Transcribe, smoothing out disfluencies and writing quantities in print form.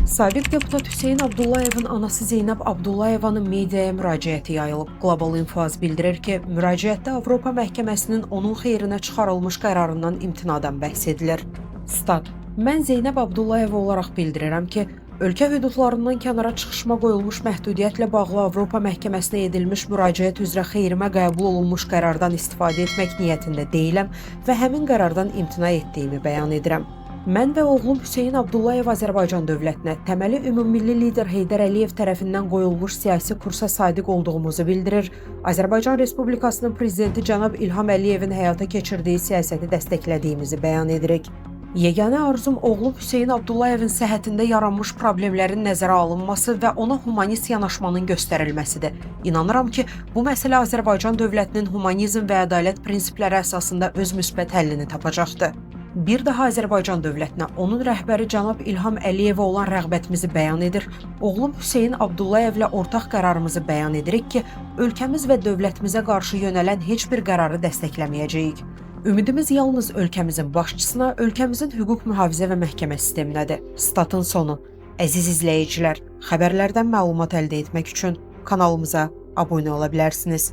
Sabiq deputat Hüseyn Abdullayevin anası Zeynəb Abdullayevanın mediaya müraciəti yayılıb. Global Info bildirir ki, müraciətdə Avropa Məhkəməsinin onun xeyrinə çıxarılmış qərarından imtinadan bəhs edilir. Stat: Mən Zeynəb Abdullayeva olaraq bildirirəm ki, ölkə hüdudlarından kənara çıxışıma qoyulmuş məhdudiyyətlə bağlı Avropa Məhkəməsinə edilmiş müraciət üzrə xeyrimə qəbul olunmuş qərardan istifadə etmək niyyətində deyiləm və həmin qərardan imtina etdiyimi bəyan edirəm. Mən və oğlum Hüseyn Abdullayev Azərbaycan dövlətinə, təməli ümummilli lider Heydər Əliyev tərəfindən qoyulmuş siyasi kursa sadiq olduğumuzu bildirir. Azərbaycan Respublikasının prezidenti cənab İlham Əliyevin həyata keçirdiyi siyasəti dəstəklədiyimizi bəyan edirik. Yeganə arzum oğlum Hüseyn Abdullayevin səhhətində yaranmış problemlərin nəzərə alınması və ona humanist yanaşmanın göstərilməsidir. İnanıram ki, bu məsələ Azərbaycan dövlətinin humanizm və ədalət prinsipləri əsasında öz müsbət həllini tapacaqdır. Bir daha Azərbaycan dövlətinə, onun rəhbəri cənab İlham Əliyevə olan rəğbətimizi bəyan edir. Oğlum Hüseyn Abdullayevlə ortaq qərarımızı bəyan edirik ki, ölkəmiz və dövlətimizə qarşı yönələn heç bir qərarı dəstəkləməyəcəyik. Ümidimiz yalnız ölkəmizin başçısına, ölkəmizin hüquq mühafizə və məhkəmə sisteminədir. Statın sonu. Əziz izləyicilər, xəbərlərdən məlumat əldə etmək üçün kanalımıza abunə ola bilərsiniz.